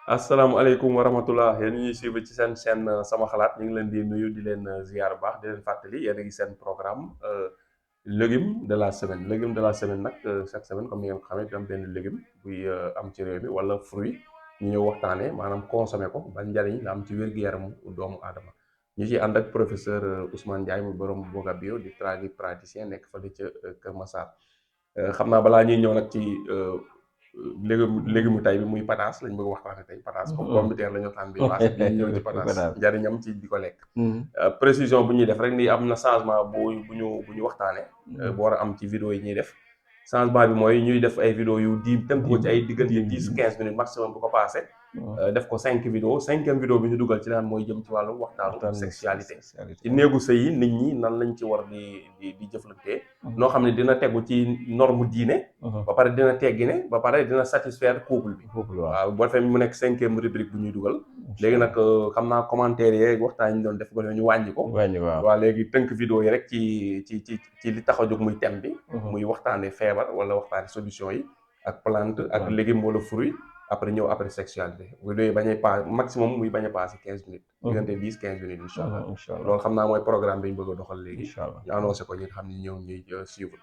asalaamaaleykum wa rahmatullah yéen ñuy suivre ci seen chaîne sama xalaat ñu ngi leen di nuyu di leen ziar bu baax di leen fàttali yéen a ngi seen programme légume de la semaine légume de la semaine nag chaque semaine comme ni ngeen ko xamee am benn légume buy am ci réew mi wala fruit ñu ñëw waxtaanee maanaam consommé ko ba njariñ la am ci wér-gu-yaramu doomu aadama ñu ci ànd ak professeur Ousmane Ndiaye mu borom Boga Bio di tradipraticien nekk fële ca Kër Massar xam naa balaa ñuy ñëw nag ci légume tay bi muy pataas lañ bëgg waxtaane tey pataas comme pomme de terre la ñu waxtaan bi passé bi ñu ñëw ci pataas njariñam ci di ko lekk précision bu ñuy def rek ni am na changement bu ñu waxtaane bu war a am ci vidéo yi ñuy def changement bi mooy ñuy def ay vidéo yu di tënk ko ci ay diggante 10 15 minutes maximum bu ko passé def ko 5 vidéo 5e vidéo bi ñu dugal ci laan mooy jëm ci wàllu waxtaanu sexualité ci néegu sëy yi nit ñi nan lañ ci war di jëflantee noo xam ne dina tegu ci norme diine ba pare dina teggine ba pare dina satisfaire couple bi waaw boo defee mu nekk 5e rubrique bu ñuy dugal léegi nag xam naa commentaire yeeg waxtaan ñu doon def ko ñu wàññi ko waaw léegi tënk vidéo yi rek ci li tax a jóg muy thème bi muy waxtaane feebar wala waxtaane solution yi ak plante ak légume wala fruit après ñëw après sexualité vidéo yi bañ a pas maximum muy bañ a passé 15 minutes diggante 10 15 minutes incha allah loolu xam naa mooy programme bi ñu bëgg a doxal léegi ñu annoncé ko ñi nga xam ne ñëw ñuy suivre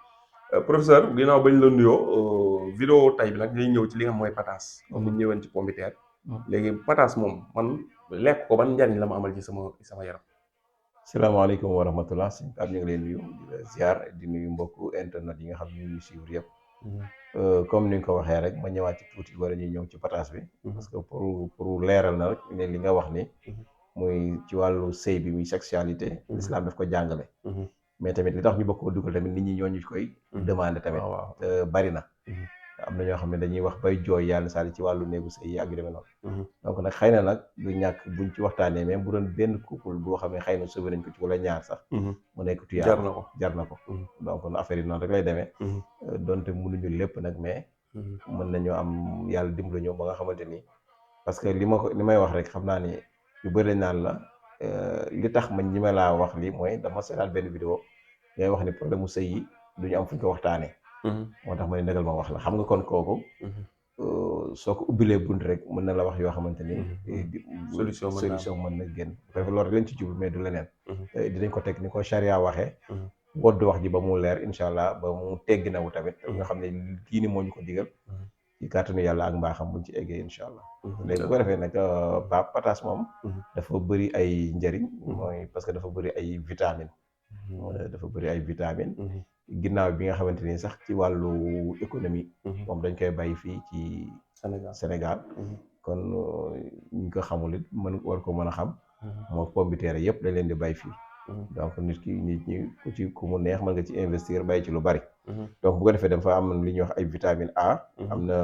professeur ginnaaw bañ la nuyoo vidéo tay bi nag ñuy ñëw ci li nga xam mooy pataas comme ni ñëwoon ci pomme de terre léegi pataas moom man lekk ko ban njariñ la ma amal ci sama yaram. salaamaaleykum wa rahmatullah sëñ Pape ñu ngi leen nuyu di la ziar di nuyu mbokku internet yi nga xam ne ñu ngi suivre yëpp comme ni nga ko waxee rek ma ñëwaat ci tuuti wala ñuy ñëw ci pataas bi parce que pour leeral na rek ne li nga wax ni muy ci wàllu sëy bi muy sexualité l'islam daf ko jàngale mais tamit li tax ñu bokk ko dugal tamit nit ñi ñoo ñu koy demandé tamit bari na am na ñoo xam ne dañuy wax bay jooy yàlla saali ci wàllu néegu sëy yi ak yu demee noonu donc nag xëy na nag du ñàkk buñ ci waxtaanee même bu doon benn couple boo xam ne xëy na sauvé nañ ko ci wala ñaar sax mu nekk tuyaa jar na ko donc affaire yi noonu rek lay demee donte mënuñu lépp nag mais mën nañoo am yàlla dimbali ñëw ba nga xamante ni parce que li may wax rek xam naa ni yu bëri naan la li tax man ñi ma laa wax li mooy dama seetaan benn vidéo ngay wax ni problème mu sëy yi duñu am fuñ ko waxtaanee moo tax ma ne nagal ma wax la xam nga kon kooku soo ko ubbilee bunt rek mën na la wax yoo xamante ni solution mën na génn parce que loolu rek lañ ci jublu mais du leneen dinañ ko teg ni ko charia waxee wodd wax ji ba mu leer incha allah ba mu teggi nawu tamit nga xam ne kii ni moo ñu ko digal ci kàttanu yàlla ak mbaaxam buñ ci eggee incha allah léegi bu ko defee nag pataas moom dafa bëri ay njëriñ mooy parce que dafa bëri ay vitamine ginnaaw bi nga xamante ni sax ci wàllu économie moom dañ koy bàyyi fii ci Sénégal kon ñu ko xamul it war ko mën a xam moo pomme de terre yëpp dañ leen di bàyyi fii donc nit ñi ku mu neex mën nga ci investir bàyyi ci lu bari donc bu ko defee dafa am li ñuy wax ay vitamine A am na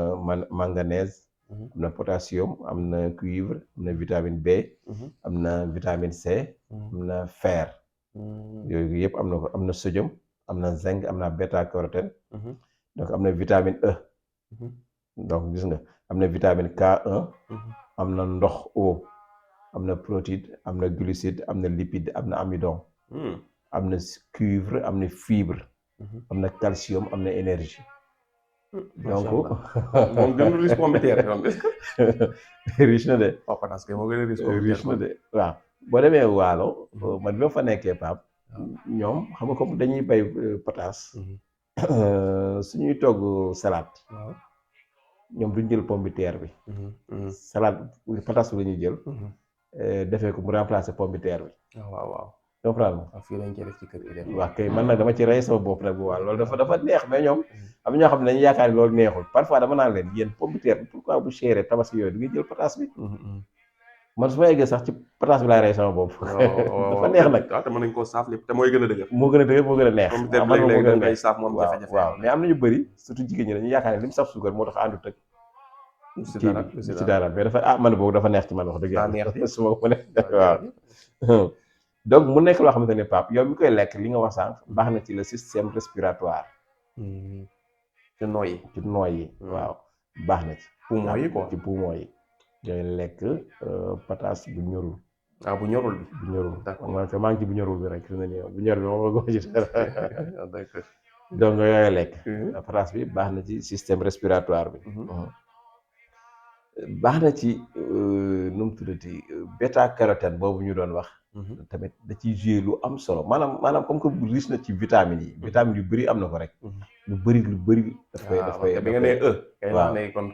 manganèse am na potassium am na cuivre am na vitamine B am na vitamine C am na fer yooyu yëpp am na ko am na sodium am na zinc am na bêta carotène donc am na vitamine E donc gis nga am na vitamine K1 am na ndox O am na protéine am na glucide am na lipide am na amidon am na cuivre am na fibre am na calcium am na énergie donc moom gën a riche pomme de terre riche na de parce que moo gën a riche na de waaw boo demee waalo man bi ma fa nekkee Pape ñoom xam nga comme dañuy bay pataas suñuy togg salade ñoom duñ jël pomme de terre bi salade pataas bi la ñuy jël defee ko mu remplacer pomme de terre bi waaw comprendre nga fii lañ ci def ci kër gi waaw kay man nag dama ci rey sama bopp nag bu waaw loolu dafa neex mais ñoom am ñoo xam ne dañuy yaakaar ni loolu neexul parfois dama naan leen yéen pomme de terre bi pourquoi bu chéré tabaski yooyu du ngay jël pataas bi man su ma eggee sax ci pataas bi laay rey sama bopp dafa neex nag waaw te mën nañ koo saaf lépp te mooy gën a dëgër moo gën a dëgër moo gën a neex man moo gën a neex saaf moom jafe-jafe waaw mais am nañu bëri surtout jigéen ñi dañuy yaakaar ne li mu saf suukar moo tax àndut ak ci dara mais dafa man boobu dafa neex ci man wax dëgg yàlla su ma ko ne waaw donc mu nekk loo xamante ne Pape yow mi koy lekk li nga wax sànq baax na ci le système respiratoire ci nooy yi waaw baax na ci poumon yi quoi ci poumon yi ngay lekk pataas bu ñorul bu ñorul bi bu ñorul d'accord maa ngi ci bu ñorul bi rek fi na ni bu ñor bi moom la ko ci d'accord donc yooyu lekk pataas bi baax na ci système respiratoire bi baax na ci nu mu tuddati bêta carotène boobu ñu doon wax. tamit da ciy jouer lu am solo maanaam comme que riche na ci vitamines yi. vitamines yu bëri am na ko rek. lu bëri. daf koy bi nga nee kay waaw ne kon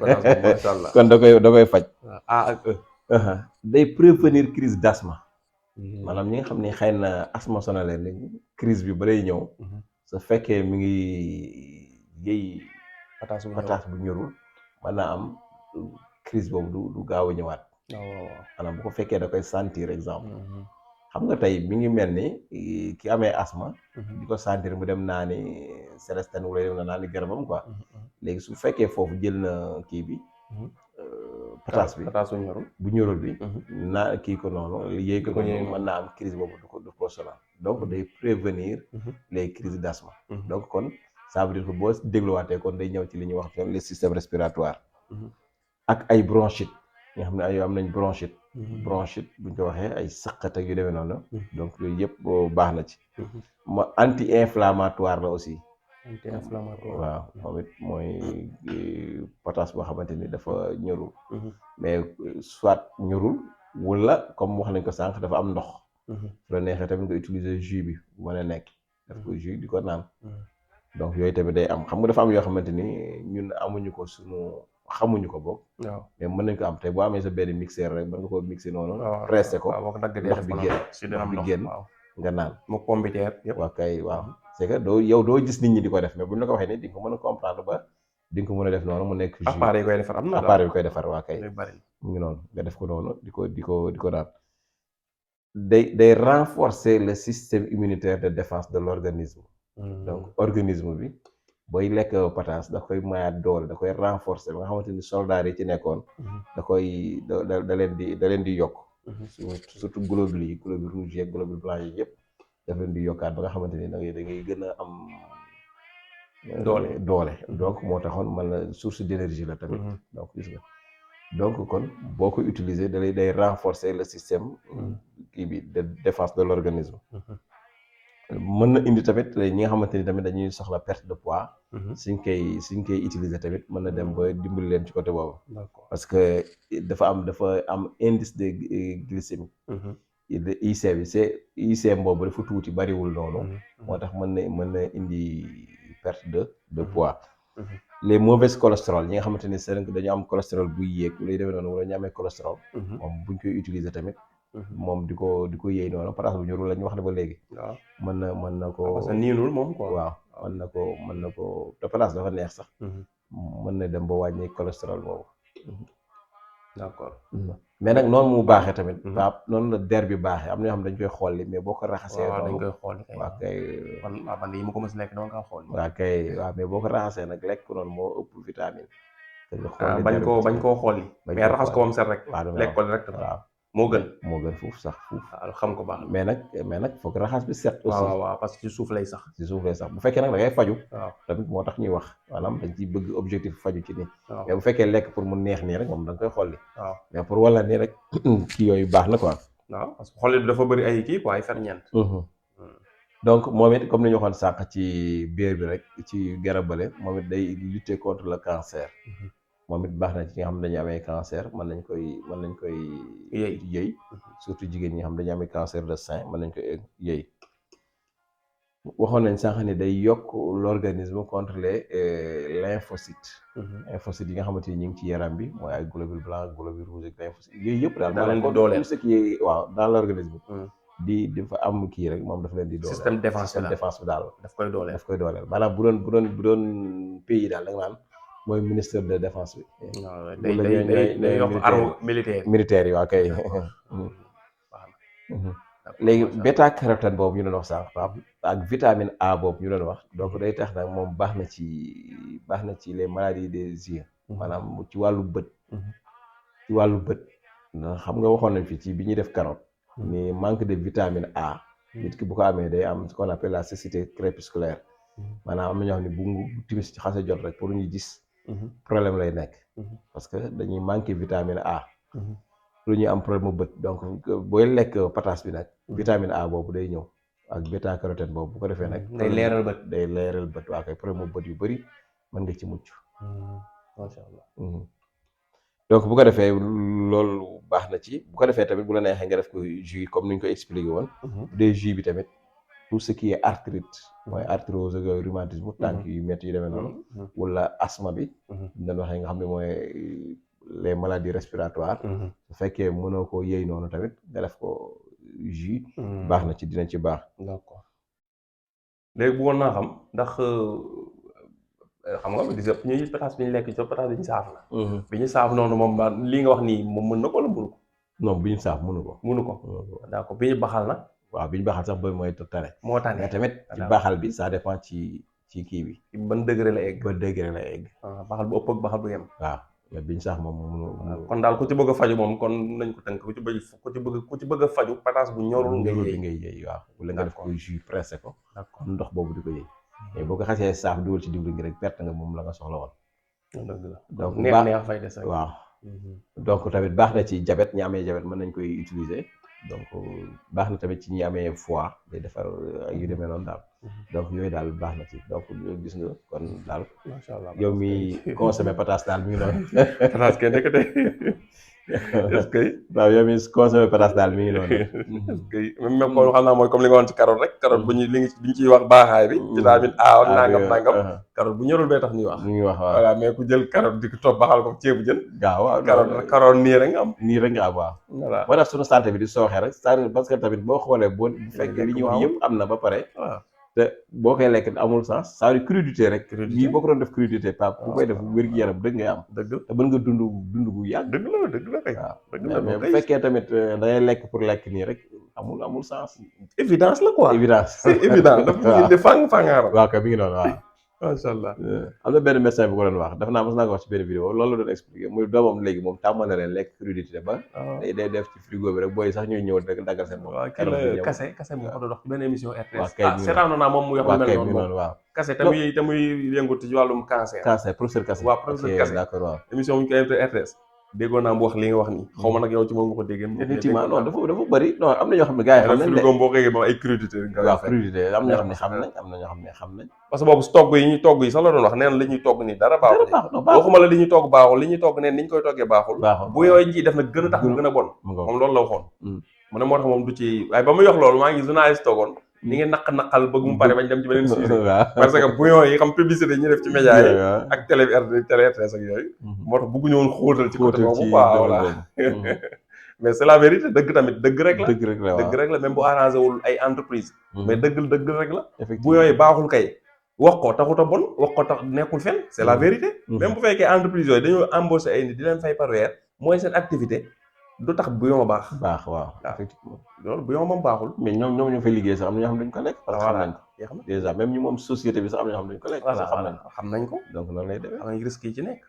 macha allah. kon da koy faj. A ak E. day prévenir crise d'asthme. maanaam ñi nga xam ne xëy na asthme sonal leen crise bi ba day ñëw. su fekkee mi ngi yëy pataas bu ñorul mën naa am crise boobu du gaaw a ñëwaat. maanaam bu ko fekkee da koy sentir exemple. xam nga tey mi ngi mel ni ki amee asthme. di ko sentir mu dem naa ni Célestine wala dem naa ni garabam quoi. léegi su fekkee foofu jël na kii bi. pataas bu ñorul bi. naa kii ko noonu yëy ko noonu mën naa am crise boobu du ko sonal. donc day prévenir les crises d'asthme. donc kon ça veut dire que boo dégluwaatee kon day ñëw ci li ñuy wax le système respiratoire. ak ay bronchite nga xam ne ay am nañ bronchite. bronchite buñ ko waxee ay sëqat ak yu demee noonu. donc yooyu yëpp baax na ci. ma anti-inflammatoire la aussi. anti-inflammatoire waaw moom it mooy potasse boo xamante ni dafa ñorul. mais soit ñorul wala comme wax nañ ko sànq dafa am ndox. su la neexee tamit nga utiliser jus bi bu mën a nekk. daf ko jus di ko naan. donc yooyu tamit day am xam nga dafa am yoo xamante ni ñun amuñu ko xamuñu ko boog. waaw mais mën nañ ko am tey boo amee sa benn mixeur rek mën nga koo mixé noonu. pressé ko ndox bi génn nga naan. mu pomme de terre yëpp. waaw kay waaw c'est que doo gis nit ñi di ko def mais buñ la ko waxee ni di nga ko mën a comprendre ba di nga ko mën a def noonu mu nekk. jus appareil koy defar am na appareil bi koy defar waa kay. mu ngi noonu nga def ko noonu di ko naan. day renforcer le système immunitaire de défense de l'organisme. donc organisme bi. booy lekk pataas da koy mayaat doole da koy renforcer ba nga xamante ni soldats yi ci nekkoon. da leen di yokk. surtout globules yi globules rouges yi ak globules blancs yi yëpp daf leen di yokkaat ba nga xamante ni da ngay gën a am. doole donc moo taxoon man la source d'énergie la tamit. donc gis nga donc kon boo ko utiliser day renforcer le système kii bi de défense de l'organisme. mën na indi tamit ñi nga xamante ni tamit dañuy soxla perte de poids. suñ koy utiliser tamit mën na dem ba dimbali leen ci côté boobu. parce que dafa am indice de glycémie. IC bi IC boobu dafa tuuti bariwul noonu. moo tax mën na indi perte de poids. les mauvais cholestérol ñi nga xamante ni seen dañu am cholestérol buy yéeg lay demee noonu wala ñu amee cholestérol. moom buñ koy utiliser tamit. moom di ko yëy noonu pataas bu ñorul la ñu wax ne ba léegi. waaw mën na ko. parce que niinul moom quoi. waaw mën na ko te pataas dafa neex sax. mën na dem ba wàññi cholestérol boobu. d'accord. mais nag noonu mu baaxee tamit. waaw noonu la der bi baaxee am na yoo xam dañ koy xolli mais boo ko raxasee. waaw dañ koy xolli kay. waaw kay. man yi ma ko mës lekk dama kaa xolli. waaw kay waaw mais boo ko raxasee nag lekk noonu moo ëpp vitamine. bañ koo xolli. mais raxas ko bam set rek. lekk ko rek waaw. moo gën foofu sax fuuf. waaw xam ko baax mais nag foog raxas bi set. aussi waaw parce que ci suuf lay sax. bu fekkee nag da ngay faju. waaw tamit moo tax ñuy wax maanaam dañ ciy bëgg objectif faju ci nii. waaw mais bu fekkee lekk pour mu neex nii rek moom da nga koy xolli. waaw mais pour wala nii rek kii yooyu baax na quoi. waaw parce que xolli dafa bëri ay kii quoi ay ferñeent. donc moom it comme ni ñu waxoon sànq ci biir bi rek ci garab bale moom it day lutter contre le cancer. moom it baax na ci nga xam ne dañuy amee cancer mën nañ koy yëy surtout jigéen ñi nga xam dañuy amee cancer de sein mën nañ koy yëy. waxoon nañ sànq ni day yokk l'organisme contre les lymphocytes. lymphocytes yi nga xamante ni ñu ngi ci yaram bi mooy ay globules blancs globules rouges ak lymphocytes yooyu yëpp daal. daa leen di dooleel tout ce qui est waaw dans l'organisme. dafa am kii rek moom dafa leen di dooleel. système défense bi daal daf koy dooleel maanaam bu doon pays daal da nga naan mooy ministère de défense bi. waaw day yokk arme militaire yi waa kay. léegi bêta carotène boobu ñu doon wax sànq Pape ak vitamine A boobu ñu doon wax donc day tax nag moom baax na ci les maladies des yeux. maanaam ci wàllu bët. xam nga waxoon nañ fi ci bi ñuy def carotte. ni manque de vitamine A. nit ki bu ko amee day am ce qu'on appelle la cécité crépusculaire. maanaam am na ñoo xam ne bu timis ci xase jot rek pour ñu gis. problème lay nekk. parce que dañuy manqué vitamine A. lu ñuy am problème mu bët donc booy lekk pataas bi nag. vitamine A boobu day ñëw ak bêta carotène boobu bu ko defee nag. day leeral bët waa kay problème mu bët yu bëri mën nga ci mucc. macha allah. donc bu ko defee loolu baax na ci bu ko defee tamit bu la neexee nga def ko jus comme ni ñu ko expliqué woon. bu dee jus bi tamit tout ce qui est arthrite mooy arthrose ak yooyu rhumatisme tànk yu métti yu demee noonu. wala asthme bi. dañ waxee nga xam ne mooy les maladies respiratoires. su fekkee mënoo koo yëy noonu tamit nga def ko jus. baax na ci dina ci baax. d'accord léegi bëggoon naa xam ndax xam nga di sëpp ñuy pataas bi ñu lekk ci pataas bi ñu saaf la. bi ñu saaf noonu moom lii nga wax nii moom mën na ko wala mënu ko. non bi ñu saaf mënu ko. mënu ko d'accord bi ñu baxal nag. waaw bi ñu baxal sax boobu mooy tane. moo tane mais tamit ci baxal bi ça dépend ci kii bi. ban degré la egg. ban degré la egg. baxal bu ëpp ak baxal bu yem. waaw mais bi ñu saaf moom mënu. kon daal ku ci bëgg a faju moom kon nañ ko tënk ku ci bëgg a faju pataas bu ñorul ngay yëy waaw. wala nga def ko jus pressé ko. d'accord ndox boobu di ko yëy. mais boo ko xasee saaf dugal ci diwlin gi rek perte nga moom la nga soxla woon. dëgg la donc neex fay des rek. waaw donc tamit baax na ci diabète ñi amee diabète mën nañ koy utiliser donc baax na tamit ci ñi amee foie day defar yu demee noonu daal. donc yooyu daal baax na ci donc gis nga kon daal. macha allah yow mi consommé pataas daal mi ngi noonu. pataas kenn nekk tey est-ce que. waaw yow mi consommé pataas daal mi ngi noonu. est-ce que même kon xam naa mooy comme li nga waxoon ci carotte rek carotte bu ñu li ñu ciy wax baaxaay bi. vitamine A ak nangam. carotte bu ñorul bee tax ñuy wax. ñuy wax waaw voilà mais ku jël carotte di ko toog baxal ko ceebu jën. waaw carotte nii rek nga am. nii rek nga am waaw. voilà moo tax suñu santé bi di sooxee rek c'est parce que tamit boo xoolee bu fekkee li ñuy wax yëpp am na ba pare. waaw te boo koy lekk amul sens ça veut dire crudité rek. lii boo ko doon def crudité Pape bu koy def wér-gu-yaram dëgg ngay am. dëgg te mën nga dund gu yàgg. dëgg la kay. waaw mais bu fekkee tamit da ngay lekk pour lekk nii rek amul sens. évidence la quoi. évidence c'est évident dafa indi fangaaram. waaw kay mi ngi noonu waaw. macha allah. am na benn médecin bu ko doon wax dafa naa mos naa ko wax ci benn vidéo loolu la doon expliqué muy doomam léegi moom tàmmal na leen lekk crudité ba. day def ci frigo bi rek booy sax ñuy ñëw daggal seen bopp. waaw kii la kase moo ko doon wax ci benn émission RTS. waaw kay seetaan naa moom mu wax lu mel noonu moom waaw. kase te muy yëngu ci wàllum cancer. professeur Kassé. waaw professeur Kassé d'accord waaw. émission bu ñu koy invité RTS. déggoon naa mu wax li nga wax nii. xaw ma nag yow ci moom nga ko déggee. effectivement non dafa bëri non am na ñoo xam ne gars yi xam nañ frigo boo xëyee moom ay crudité. waaw crudité am na ñoo xam ne xam nañ am na ñoo xam ne xam nañ. parce que boobu togg yi ñuy togg yi sax la doon wax nee na li ñuy togg nii dara baaxul. waxuma la li ñuy togg baaxul li ñuy togg neen ni ñu koy toggee baaxul. bu yooyu ji def na gën a tax mu gën a bon. moom loolu la waxoon. mu ne moo tax moom du ci waaye ba muy wax loolu maa ngi journaliste toogoon ni ngi naqal bëgg mu pare bañ dem ci beneen sujet parce que bouillon yi xam publicité yi ñu def ci média yi ak télé RTS ak yooyu moo tax bëgguñu woon xóotal ci côté boobu quoi voilà mais c'est la vérité dëgg tamit dëgg rek la même bu arrangé wul ay entreprise mais dëgg rek la bouillon yi baaxul kay wax ko taxut a bon wax ko tax nekkul fen c'est la vérité même bu fekkee entreprise yooyu dañoo embauché ay nit di leen fay par weer mooy seen activité du tax bouillon baax waaw effectivement loolu bouillon moom baaxul mais ñoom ñu fay liggéey sax am na ñoo xam dañ ko lekk parce que xam nañ ko ko déjà même ñu moom société bi sax am na ñoo xam dañ ko lekk xam nañ ko donc noonu lay demee am nañ risque yi ci nekk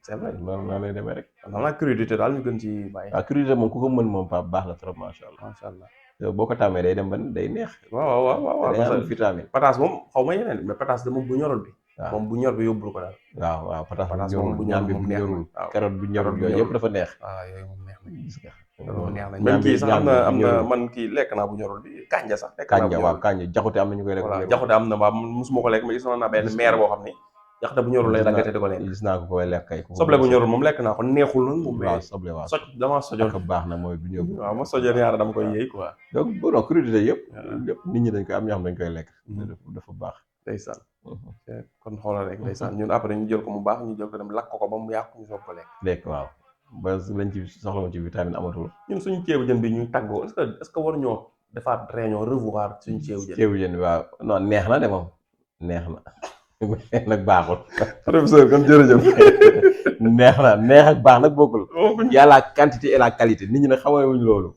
c'est vrai noonu lay demee rek xam naa crudité daal ñu gën ci bàyyi waaw crudité moom ku ko mën moom Pape baax na trop macha allah boo ko tàmmee day dem ba day neex waaw day am vitamine pataas moom xaw ma yeneen mais pataas de moom bu ñorul bi moom bu ñor bi yóbbul ko daal waaw pataas moom bu ñor bi bu ñorul carotte bu ñorul yooyu yëpp dafa neex yooyu moom neex na gis nga loolu neex na même kii sax am na man kii lekk naa bu ñorul bi kanja sax kanja jaxute am na ñu koy lekk voilà jaxute am na waaw musuma ko lekk mais gis naa benn maire boo xam ni jaxute bu ñorul lay daggate di ko lekk gis naa ko koy lekk kay soble bu ñorul moom lekk naa ko neexul noonu moom waaw soble waaw soj dama sojoon ko baax na mooy bu ñorul waaw ma sojoon ñaara dama koy yëy quoi donc bon crudité yëpp nit ñi dañ koy am ñoo xam dañ koy lekk dafa baax ndeysaan kon xoolal rek ndeysaan ñun après ñu jël ko mu baax ñu jël ko dem lakk ko ba mu yàqu ñu soog ko lekk waaw ba lañ ci soxla woon ci vitamine amatul ñun suñu ceebu jën bi ñuy tàggoo est-ce que war ñoo defaat réunion revoir suñu ceebu jën bi waaw non neex na de moom neex na nag baaxul professeur kon jërëjëf neex ak baax nag bokkul y a la quantité et la qualité nit ñi nag xamewuñ loolu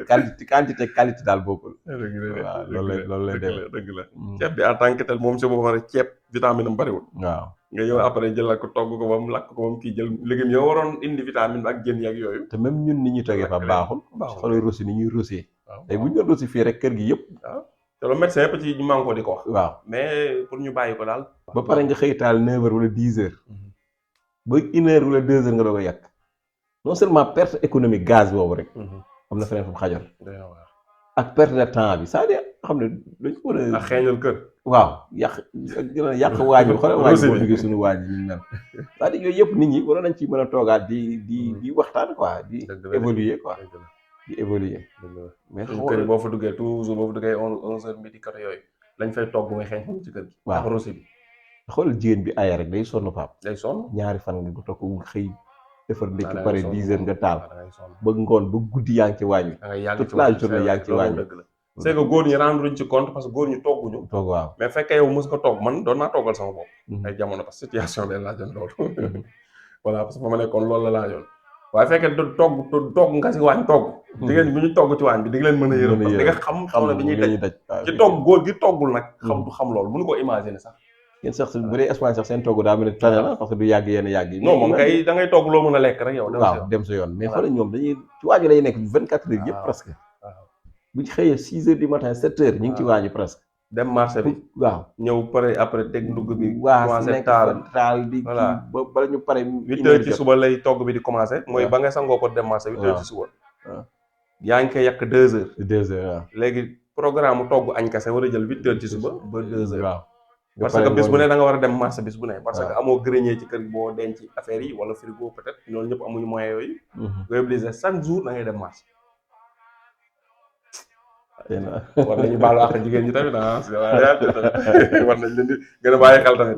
quantité qualité daal bokkul waaw loolu lay dëgg la ceeb bi en tant que tel moom si boppam rek ceeb vitamine am bariwul waaw nga yow après jëlal ko togg ko ba mu lakk ko ba mu kii jël légumes yoo waroon indi vitamine ak jën ak yooyu te même ñun ni ñuy toggee fa baaxul xoolal rosi ni ñuy rosé tey bu ñu doon rosi fii rek kër gi yëpp waaw te loolu médecin yëpp ci ñu maa ngi ko di ko wax waaw mais pour ñu bàyyi ko daal ba pare nga xëy taal 9h wala 10h ba 1h wala 2h nga doog a yàq non seulement perte économique gaz boobu rek am na feneen fu mu xajoon ak perte de temps bi c'est-à-dire xam ne dañ ko war ak xeeñal kër. waaw yàq waañ bi xoolal waañ boo duggee suñu waañ yi ñu mel c'est-à-dire yooyu yëpp nit ñi waroon nañ ci mën a toogaat di waxtaan quoi di évoluer quoi di évoluer mais kër yi boo fa duggee toujours boo fa duggee 11h midi côté yooyu lañ fay togg muy xeeñ ci kër gi. waaw rosi bi xoolal jigéen bi aaya rek day sonn Pape. day sonn ñaari fan nga toog nga xëy defar ndekki pare 10h nga taal ba ngoon ba guddi yaa ngi ci waañ wi toute la journée yaa ngi ci waañ wi. c'est que góor ñi rendre luñ ci compte parce que góor ñi togguñu. togg waaw mais fekkee yow mos ko togg man doon naa toggal sama bopp. ay jamono parce que situation bi laajoon loolu. voilà parce que fa ma nekkoon loolu la laajoon. waaye fekkee togg nga si waañ togg. jigéen bi ñu togg ci waañ bi di nga leen mën a yërëm parce que di nga xam na bi ñuy daj ci togg góor gi toggul nag. xam loolu mënu ko imaginer sax. yéen sax bu dee Espagne sax seen togg daa mel ni tane la parce que du yàgg yenn yàgg yi. non moom kay da ngay togg loo mën a lekk rek yow. waaw dem sa yoon mais xoolal ñoom dañuy ci waañ lay nekk 24 heures yëpp presque. bu ñu xëyee 6h du matin 7h ñu ngi ci waañu presque. dem marché bi waaw ñëw pare après teg ndugg bi. commencé taal di kii ba bala ñu pare. 8h ci suba lay togg bi di commencé. mooy ba nga sangoo ko dem marché 8h ci suba. yaa ngi koy yàq 2h. 2h waaw léegi programme mu togg añ kase war a jël 8h ci suba ba 2h. waaw parce que bis bu ne da nga war a dem marché bis bu ne. parce que amoo grenier ci kër boo denc affaire yi wala frigo peut-être ñooñu ñëpp amuñu moyen yooyu. nga obligé chaque jour da ngay dem marché. war nañu baalu àq jigéen ñi tamit war nañ leen di gën a bàyyi xel tamit.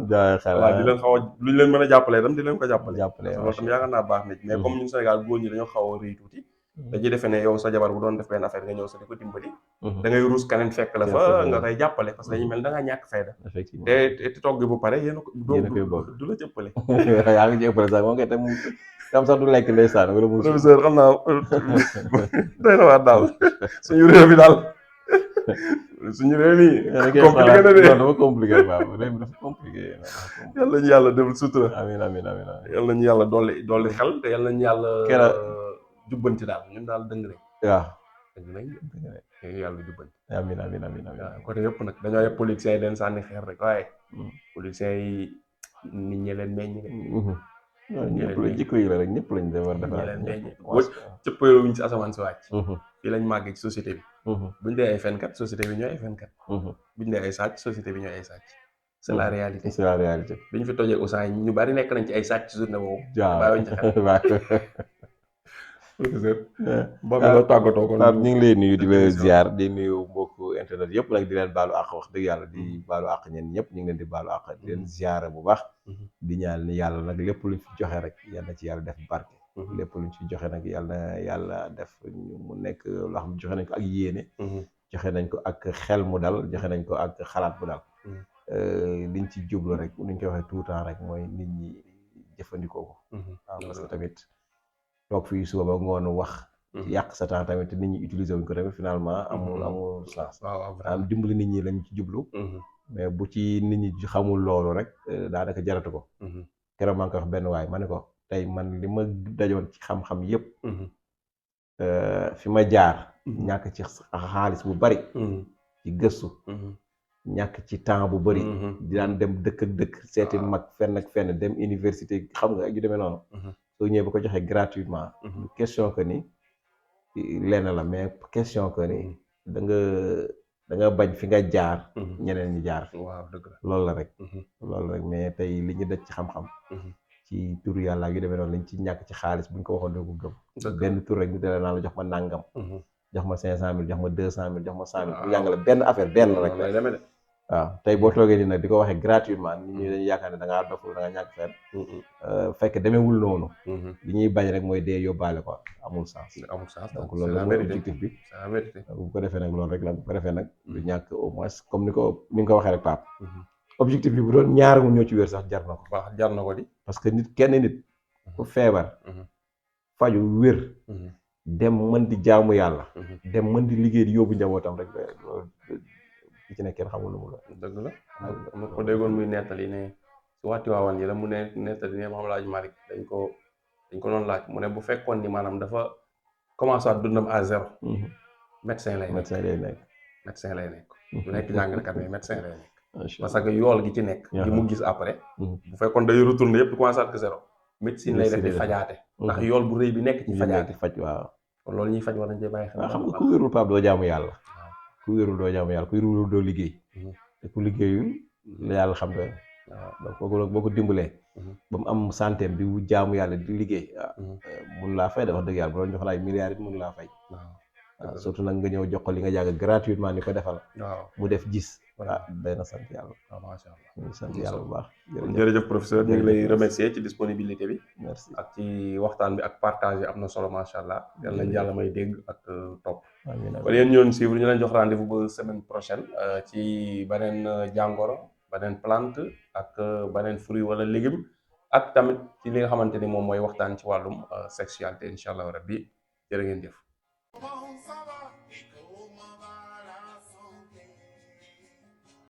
waaw di leen xaw a lu ñu leen mën a jàppalee tam di leen ko jàppale. loolu tam yaakaar naa baax na mais comme ñun Sénégal góor ñi dañoo xaw a rëy tuuti. dañuy defee ne yow sa jabar bu doon def benn affaire nga ñëw sa di ko dimbali. da ngay ruus keneen fekk la fa nga koy jàppale parce que dañuy mel da ngaa ñàkk fayda. effectivement te togg bu pare yéen a ko du la jëppale. yaa ngi jëppale sax moom kay tam tam sax du lekk ndeysaan wala mu. professeur xam naa doy na waar daal suñu réew mi daal suñu réew mi. compliqué na de dafa compliqué waaw réew mi dafa compliqué. yàlla ñu yàlla defal sutura. amiin yàlla ñu yàlla dolli xel te yàlla ñu yàlla. jubbanti daal ñun daal dëng rek. waaw dëgg nañ yàlla jubbanti. amiin waaw côté yëpp nag dañoo yëpp politiciens yi den sànni xeer rek waaye. politiciens yi nit ñi leen meññ rek. ñëpp la jikko yi la rek ñëpp lañ war a defar. leen meññ cëppaloo wuñ si asamaan si wàcc. fii lañ màggee ci société bi. buñ dee ay fenkat société bi ñooy ay fenkat. buñ dee ay sàcc société bi ñooy ay sàcc. c'est la réalité. c'est la réalité. bi ñu fi tojee Ousseynou ñu bari nekk nañ ci ay sàcc journée boobu. waaw bàyyiwuñ ci xel. boobu la tàggatoo ko. ñu ngi lay nuyu di la ziar di nuyu mbokku internet yëpp nag di leen baalu àq wax dëgg yàlla di baalu àq ñeen ñëpp ñu ngi leen di baalu àq di leen ziar bu baax. di ñaan ni yàlla nag lépp luñ fi joxe rek yal na ci yàlla def barke. lépp luñ fi joxe nag yal na yàlla def mu nekk loo xam joxe nañ ko ak yéene. joxe nañ ko ak xel mu dal joxe nañ ko ak xalaat bu dal. liñ ci jublu rek nuñ koy waxee tout le temps rek mooy nit ñi jëfandikoo ko. waaw parce que tamit. toog fii suba ba ngoon wax. yàq sa temps tamit nit ñi utiliser wuñ ko tamit finalement amul sens. am dimbali nit ñi lañ ci jublu. mais bu ci nit ñi xamul loolu rek daanaka jaratu ko. keroog maa ngi koy wax benn waay ma ne ko tey man li ma dajoon ci xam-xam yépp fi ma jaar. ñàkk ci xaalis bu bari. ci gëstu. ñàkk ci temps bu bari. di daan dem dëkk ak dëkk seeti mag fenn ak fenn dem université xam nga ak yu demee noonu. soo ñëwee ba ko joxee gratuitement. question que ni lenn la mais question que ni da nga bañ fi nga jaar. ñeneen ñi jaar. waaw dëgg la loolu la rek. loolu rek mais tey li ñu daj ci xam-xam. ci tur yàlla yu demee noonu lañ ci ñàkk ci xaalis buñ ko waxoon doo ko gëm. benn tur rek ñu dale naa la jox ma nàngam. jox ma 500,000 jox ma 200,000 jox ma 100,000. bu jàngale benn affaire benn rek la. waaw tey boo toogee nii nag di ko waxee gratuitement nit ñi dañuy yaakaar ne da ngaa dof da nga ñàkk fenn. fekk demeewul noonu. li ñuy bañ rek mooy dee yóbbaale ko amul sens. donc loolu la mooy objectif bi. bu ko defee nag loolu rek la bu ko defee nag. du ñàkk au moins comme ni nga ko waxee rek Pape. objectif bi bu doon ñaar mu ñoo ci wér sax jar na ko. waaw jar na ko di. parce que kenn nit. ku feebar. faju wér. dem mën di jaamu yàlla. dem mën di liggéey di yóbbu njabootam rek loolu. ci nekk kenn xamul lu mu la. dëgg la am na ko déggoon muy nettali ne si waxtu waawan yi la mu ne nettali ne Maam Alaaji Malick dañ ko doon laaj mu ne bu fekkoon ni maanaam dafa commencé at dundam à zéro. médecin lay nekk. médecin lay nekk. du nekk jàngalekat mais médecin lay nekk. parce que yool gi ci nekk. gi mu gis après. bu fekkoon day retourné yëpp du commencé at que zéro. médecine lay def di fajaate. ndax yool bu rëy bi nekk ci fajaate. faj waaw. kon loolu ñuy faj war nañ cee bàyyi xel. waaw xam nga ku wérul Pape doo jaamu yàlla. ku wérul doo jaamu yàlla ku wérul doo liggéey te ku liggéeyul la yàlla xam doy waaw donc kooku nag boo ko dimbalee ba mu am santé di jaamu yàlla di liggéey mun laa fay dafa dëgg yàlla bu doon jox la ay milliards it mun laa fay waaw surtout nag nga ñëw jox ko li nga jàng gratuitement ni ko defal mu def gis day na sant yàlla macha allah ñu ngi sant yàlla bu baax jërëjëf professeur ñu ngi lay remercier ci disponibilité bi merci ak ci waxtaan bi ak partage am na solo macha allah yal nañ yàlla may dégg ak topp kon yéen ñoon suivre ñu leen jox rendez-vous ba semaine prochaine ci beneen jàngoro beneen plante ak beneen fruit wala légume ak tamit ci li nga xamante ni moom mooy waxtaan ci wàllum sexualité incha allah rabbi jërë ngeen jëf